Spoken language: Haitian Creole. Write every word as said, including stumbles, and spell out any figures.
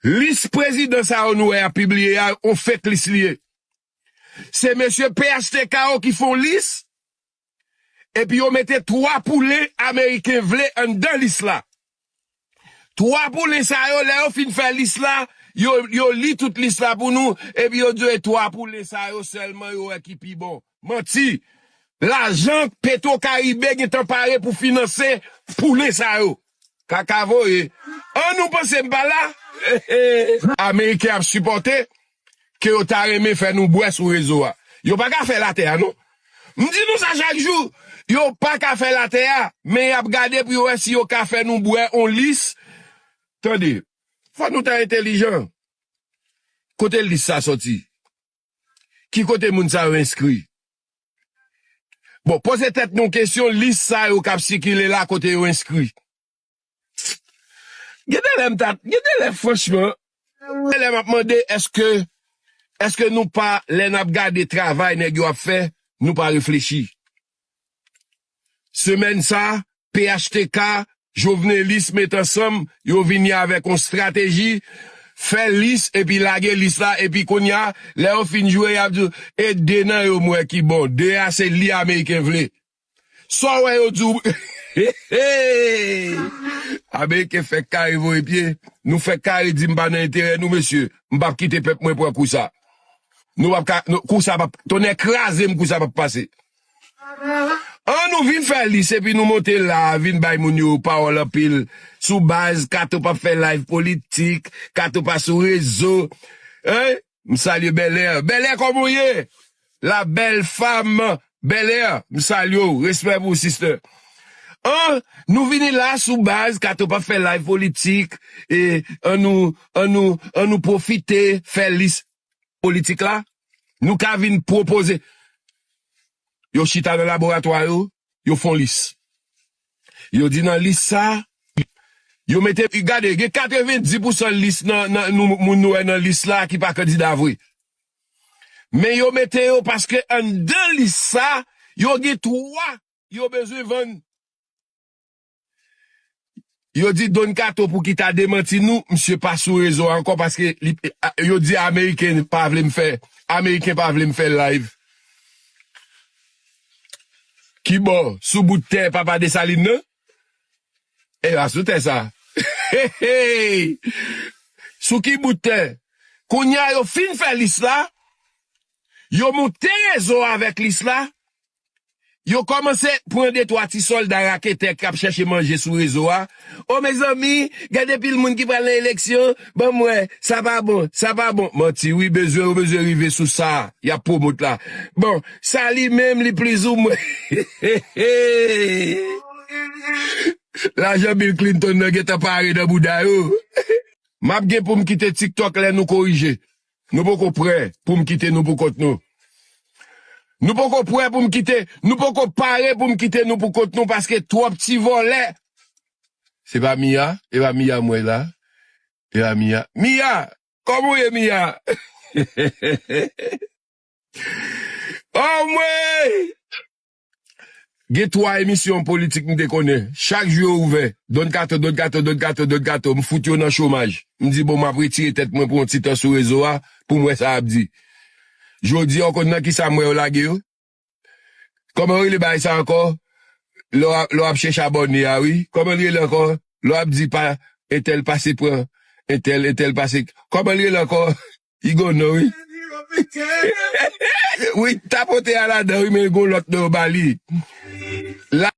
Lis prezidan sa yo nou wè y ap pibliye a, on fake lis li ye. Se mesye P H T K yo ki fè on lis, epi yo mete twa poulen ameriken vle anndan lis la. Twa poulen sa yo, lè yo fin fè lis la, yo, yo li tout lis la pou nou, epi yo di, e twa poulen sa yo sèlman yo wè ki pi bon. Manti! Lajan Petro Caribe gentan pare pou finanse poulen sa yo. Kaka voye. An nou panse m pa la? Ameriken ap sipòte ke yo ta renmen fè nou bwè sou rezo a. Yo pa ka fè latè a, non. M di nou sa chak jou. Yo pa ka fè latè a, men y ap gade pou yo wè si yo ka fè nou bwè on lis. Tande, fò nou ta entelijan. Kote lis sa sòti? Ki kote moun sa yo enskri? Bon, poze tèt nou kesyon, lis sa yo k ap sikile la, kote yo enskri? Gen de lè m ta, gen de lè, franchman, gen de lè m ap mande, èske, èske nou pa, lè n ap gade travay nèg yo ap fè, nou pa reflechi? Semèn sa, P H T K, Jovenelis met ansanm, yo vini avèk yon estrateji, fè lis epi lage lis la, epi kounye a, lè yo fin jwe, y ap di, e de nan yo m wè ki bon, de a se li Ameriken vle. Sa w wè yo di w, Ameriken fèk kare voye pye, nou fèk kare di m pa nan enterè nou, mesye, m p ap kite pèp mwen pran kou sa. Nou p ap ka, nou, kou sa p ap, tonnè kraze m, kou sa p ap pase. An nou vin fè lis epi nou monte la, vin bay moun yo pawòl anpil sou baz, Kato p ap fè live politik, Kato pa sou rezo. Hein? M salye Bèlè. Bèlè, kòman w ye? La belle femme Bèlè, m salye w. Respè pou w, sister. An nou vini la sou baz, Kato p ap fè live politik, e an nou, an nou, an nou pwofite fè lis politik la, nou ka vin pwopoze. Yo chita nan laboratwa yo, yo fè on lis. Yo di nan lis sa, yo mete, gade, gen katrevenndis pousan lis nan, nan, nou, moun nou wè nan lis la ki pa kandida vre. Men yo mete yo paske anndan lis sa, yo gen twa yo bezwen vann. Yo di Don Kato pou ki ta demanti nou, misye pa sou rezo a ankò paske li, a, yo di Ameriken pa vle m fè, Ameriken pa vle m fè live. Kibò? Sou bout tè Papa Desalin nan? E pa sou tè sa. Sou ki bout tè? Kounye a yo fin fè lis la, yo monte rezo a avèk lis la, yo kòmanse pran de twa ti sòlda raketè k ap chèche manje sou rezo a. O mezanmi, gade pil moun ki pral nan eleksyon, ban m wè, sa pa bon, sa pa bon. Manti wi, bezwen, yo bezwen rive sou sa y ap pwomot la. Bon, sa li menm, li plizoumwen. Lajan Bill Clinton nan gentan pare nan bouda yo. M ap gen pou m kite TikTok lè nou korije. Nou poko prè pou m kite nou pou kont nou. Nou poko prè pou m kite, nou poko pare pou m kite nou pou kont nou paske twòp ti vòlè. Se pa Mia, e pa Mia m wè la. E pa Mia. Mia, kòman w ye Mia? Anmwey! Gen twa emisyon politik m te konnen. Chak jou yo ouvè. Don Kato, Don Kato, Don Kato, Don Kato. M fout yo nan chomaj. M di, bon, m ap retire tèt mwen pou yon ti tan sou rezo a pou m wè sa y ap di. Jodi a, w konn nan kisa m wè yo lage yo? Kòman yo rele bagay sa ankò? Lè w ap, lè w ap chèche abòne a, wi. Kòman l rele ankò? Lè w ap di pa entèl pase pran entèl, entèl pase. Kòman l rele ankò? Li gon non, wi. Wi, tapote a ladan, wi, men gon lòt non yo ba li. La,